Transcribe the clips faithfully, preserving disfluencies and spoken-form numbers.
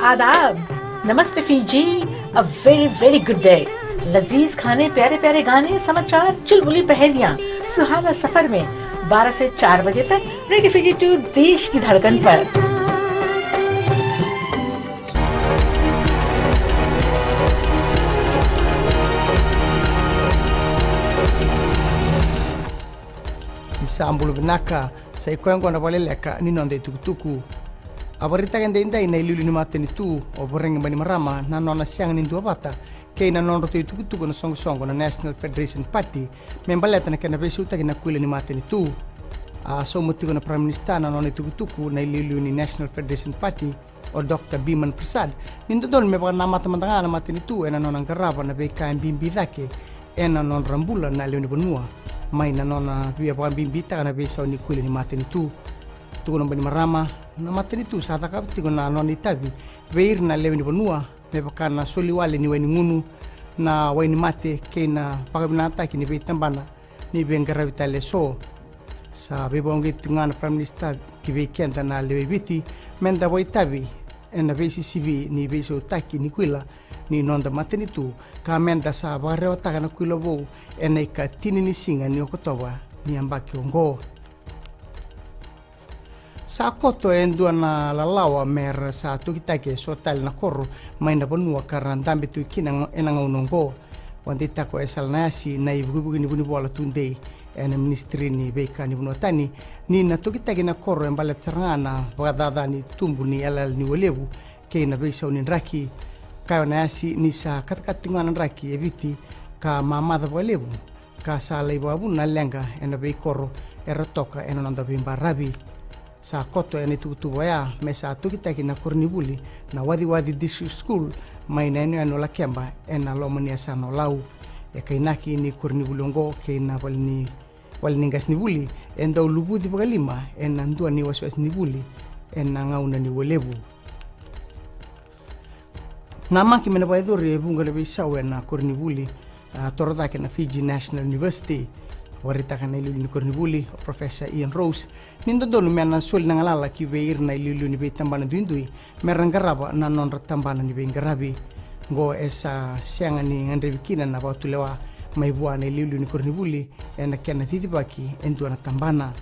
आदाब, नमस्ते Fiji, a very very good day। लजीज खाने, प्यारे प्यारे गाने, समाचार, चुलबुली पहेलियां, सुहाना सफर में बारह से चार बजे तक रेडियो फीजी टू, देश की धड़कन पर। Ni sa bula vinaka, sa i koya oqo na vakaleleka ni noda itukutuku. A vakaraitaka edaidai na iliuliu ni matanitu o Voreqe Bainimarama na nona sega ni duavata kei na nodratou itukutuku na soqosoqo na National Federation Party me baleta na kena veisautaki na kuila ni matanitu. A sauma tiko na Prime Minister na nona itukutuku na iliuliu ni National Federation Party, o Doctor Biman Prasad, ni dodonu me vakanamata mada ga na matanitu ena nona qarava na veika e bibi cake ena nodra bula na lewe ni vanua, mai na nona via vakabibitaka na veisau ni kuila ni matanitu. Tukuna o Bainimarama, na matanitu sa cakava tiko na nona itavi vei ira na lewe ni vanua, me vaka na soli wale ni wai ni gunu, na wai ni mate kei na vakavinakataki ni veitabana ni veiqaravi tale eso. Sa veivakauqeti tiko ga na Prime Minister ki vei keda na lewe i Viti meda vakaitavi ena veisisivi ni veisautaki ni kuila ni noda matanitu, ka meda sa vakarewataka na kuila vou ena ikatini ni siga ni Okotova ni yabaki oqo. Sa koto e dua na lalawa me ra sa tokitaki eso tale na koro mai na vanua ka ra dabe tu kina ena gauna oqo. Vakadeitaka o Esala Nayasi na ivukivuki ni vunivola tudei ena Ministry ni Veika ni Vanua Tani ni na tokitaki na koro e baleta sara ga na vakacaca ni tubu ni yalayala ni ualevu kei na veisau ni draki. Kaya o Nayasi ni sa katakata tiko ga na draki e Viti ka mamaca vakalevu, ka sa lai vakavuna na leqa ena veikoro era toka ena noda veibaravi. Sa koto ena ituvatuva oya me sa tokitaki na koronivuli na Waciwaci District School mai na yanuyanu o Lakeba ena loma ni yasana o Lau. E kainaki ni koronivuli oqo kei na vale ni, vale ni qasenivuli e dau luvuci vakalima ena dua na iwasewase ni vuli ena gauna ni ualevu. Namaki me na vakayacori e vuqa na veisau ena koronivuli, a, toro cake na Fiji National University. Vakaraitaka na iliuliu ni koronivuli o Professor Ian Rose ni dodonu me na soli na galala ki vei ira na iliuliu ni veitabana duidui me ra qarava na nodra tabana ni veiqaravi. Oqo e sa sega ni gadrevi kina na vakatulewa mai vua na iliuliu ni koronivuli ena kena cicivaki e dua na tabana.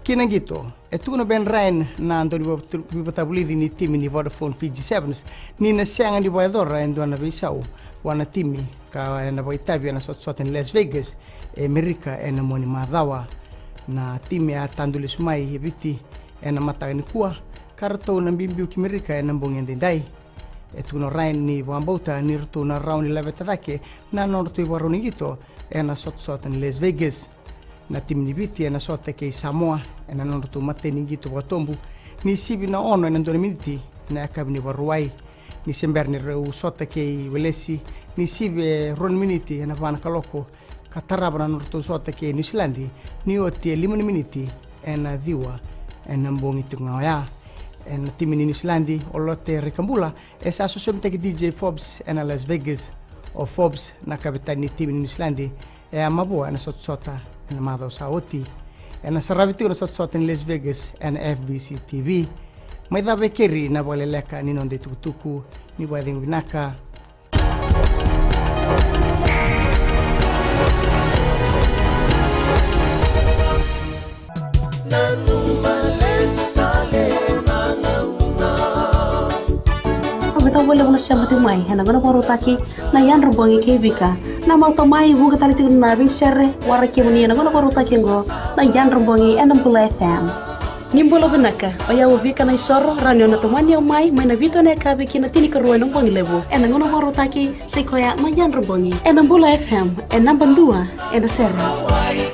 Ki na qito, e tukuna o Ben Ryan na daunivakatavulici ni timi ni Vodafone Fiji Sevens ni na sega ni vakayacora e dua na veisau vua na timi ka ena vakaitavi ena sotasota ni Las Vegas e Merika ena mua ni macawa. Na timi a tadu lesu mai e Viti ena mataka nikua ka ratou na biubiu ki Merika ena bogi edaidai. E tukuna o Ryan ni vakabauta ni ratou na rawa ni laveta cake na nodratou ivakarau ni qito ena sotasota ni Las Vegas. Na timi ni Viti ena sota kei Samoa ena nodratou imatai ni qito vakatobu ni sivi na ono ena dua na miniti ena yakavi ni Vakarauwai. Ni se bera ni rau sota kei Welesi ni sivi e rua na miniti ena va na kaloko, ka tarava na nodratou sota kei Niusiladi ni oti e lima na miniti ena ciwa ena bogi tiko ga oya. Ena timi ni Niusiladi o Lote Raikabula e sa sosomitaki D J Forbes ena Las Vegas. O Forbes na kavetani ni timi ni Niusiladi e a mavoa ena sotasota ena macawa sa oti. Ena saravi tiko na sotasota ni Las Vegas ena F B C T V. Mai cava e keri na vakaleleka ni noda itukutuku. Ni vakacegu vinaka. Au vita vua levu na sema tiko mai ena gauna vakarautaki na Yadra Bogi kei Vika. Na mauta mai vuqa tale tiko na veisere, waraki kemuni ena gauna vakarautaki oqo na Yadra Bogi ena Bula F M. Ni bula vinaka, o yau o Vika Naisoro, rawa ni o na tomani au mai, mai na vitu ena yakavi ki na tinikarua ena bogi levu. Ena gauna vakarautaki, sai koya na Yadra Bogi ena Bula F M, e naba dua ena sere.